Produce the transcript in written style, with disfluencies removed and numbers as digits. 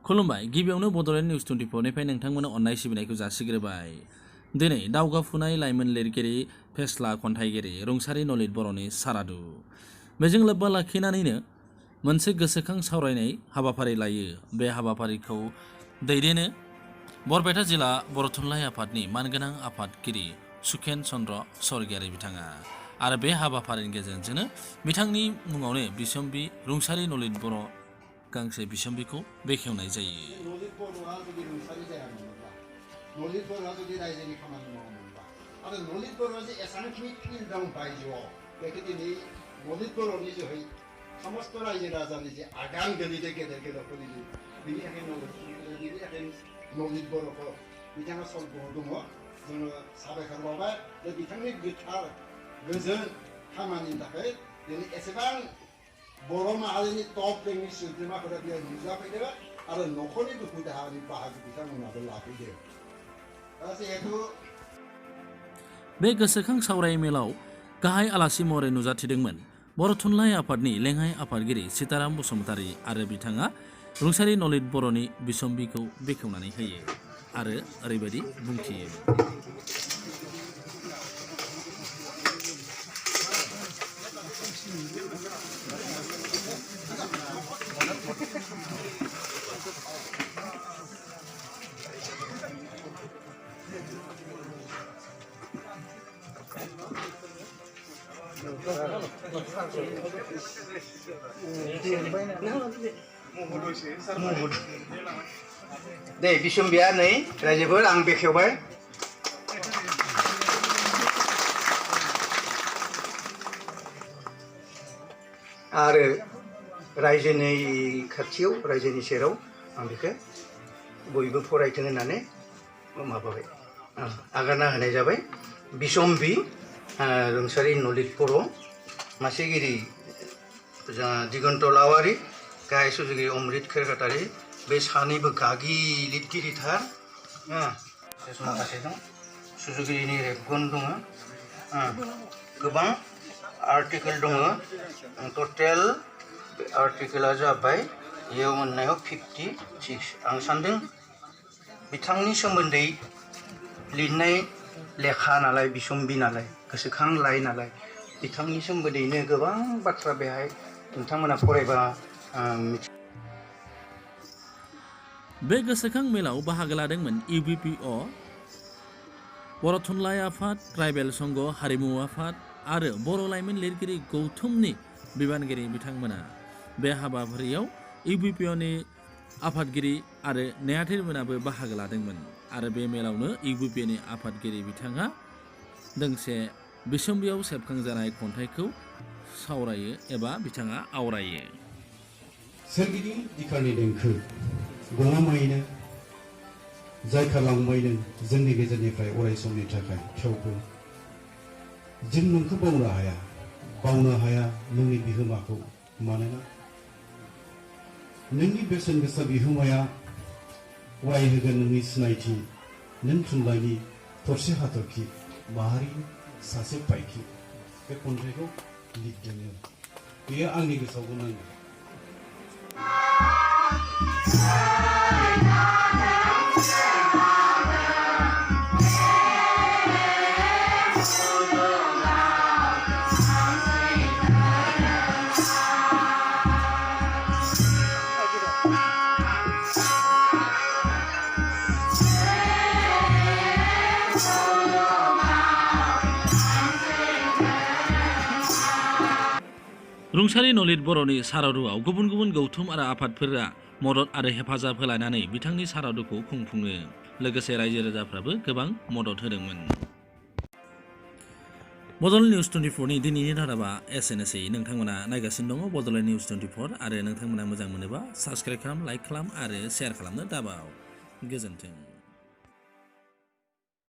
खुलुमबाय गिबियावनो बड'लेण्ड निउस 24 निफ्राय नोंथांमोननो अननाय सिबिनायखौ जासिग्रोबाय। दिनै दावगाफुनाय लाइमोन लिरगिरि फेस्ला खन्थाइगिरि रुंसारि नलित बर'नि सारादु। बेजों लोब्बा लाखिनानैनो मोनसे गोसोखां सावरायनाय हाबाफारि लायो। बे हाबाफारिखौ दैदेनो बरपेटा जिल्ला बर' थुनलाइ आफादनि मानगोनां आफादगिरि सुखेन चन्द्र स्वर्गियारि बिथाङा। आरो बे हाबाफारिनि गेजेरजोंनो बिथांनि मुङावनो बिसम्बि रुंसारि नलित बर' गांसे बिसम्बिखौ बेखेवनाय जायो। नलित बर'आ जुदि रुंसारि जायामोनब्ला, नलित बर'आ जुदि रायजोनि खामानि मावोमोनब्ला आरो नलित बर'आ जे एसांखिनि फिल्ड दं बायजोआव, बेखौ दिनै नलित बर'नि जोहै समस्त रायजो राजानि जे आगान गोलैदों गेदेर गेदेरफोरनि बिनि थाखाय नलित बर'खौ बिथाङा सल'आव दङ। जोङो साबायखर बावबाय जे बिथांनि गोथार गोजोन खामानिनि थाखाय दिनै एसेबां बर' माहारिनि टप रेंकनि सोद्रोमाफोरा बेयाव नुजाफैदों आरो न'खरनि दुखु दाहानि बाहागो बिथांमोनाबो लाफैदों। जिहेतु बे गोसोखां सावराय मेलाव गाहाय आलासि महरै नुजाथिदोंमोन बर' थुनलाइ आफादनि लेङाइ आफादगिरि सीताराम बसुमतारी आरो बिथाङा रुंसारि नलित बर'नि बिसम्बिखौ बेखेवनानै होयो आरो ओरैबायदि बुंथियो। दे बिसम्बिया नै रायजोफोर आं बेखेवबाय। आरो रायजोनि खाथियाव रायजोनि सेराव आं बेखौ बयबो फरायथों होननानै माबाबाय आगारना होनाय जाबाय। बिसम्बि रुंसारि नलित बर' मासिगिरि दिगन्त लावारि, गाहाय सुजुगिरि अमृत खेरगातारि, बे सानैबो गागि लिरगिरिथार। माखासे दं सुजुगिरिनि रेबगन दङ, गोबां आर्टिकेल दङ। टटेल आर्टिकेला जाबाय बेयाव मोननायाव 56। आं सान्दों बिथांनि सोमोन्दै लिरनाय लेखा नालाय, बिसम्बि नालाय, गोसोखां लाइ नालाय, बिथांनि सोमोन्दैनो गोबां बाथ्रा बेहाय नोंथांमोना फरायबा मिथि। बे गोसोखां मेलाव बाहागो लादोंमोन UBPO, बर' थुनलाइ आफाद, ट्राइबेल संघ, हारिमु आफाद आरो बर' लाइमोन लिरगिरि गौथुमनि बिबानगिरि बिथांमोना। बे हाबाफारियाव UBPOनि आफादगिरि आरो नेहाथिमोनाबो बाहागो लादोंमोन आरो बे मेलावनो UBPOनि आफादगिरि बिथाङा दोंसे बिसम्बियाव सेबखांजानाय खन्थाइखौ सावरायो एबा बिथाङा आवरायो। सोरगिदिं बिखानि देंखो गमामायैनो जायखारलांबायनो जोंनि गेजेरनिफ्राय अराय समनि थाखाय, थेवबो जों नोंखौ बावनो हाया नोंनि बिहोमाखौ। मानोना नोंनि बेसेन गोसा बिहोमाया अराय होगोन नोंनि सिनायथि। नों थुनलाइनि थरसे हाथरखि, माहारिनि सासे फायखि। बे खन्थाइखौ लिरदों, बेयो आंनि गोसोआवबो नाङो। रुंसारि नलित बर'नि सारादुआव गुबुन गुबुन गौथुम आरो आफादफोरा मदद आरो हेफाजाब होलायनानै बिथांनि सारादुखौ खुंफुङो। लोगोसे रायजो राजाफ्राबो गोबां मदद होदोंमोन। बड'लेण्ड निउस 24 नि दिनैनि रादाबा एसेनोसै। नोंथांमोना नायगासिनो दङ बड'लेण्ड निउस 24 आरो नोंथांमोना मोजां मोनोबा साबस्क्राइब खालाम, लाइक खालाम आरो शेयार खालामनो दाबाव। गोजोन्थों।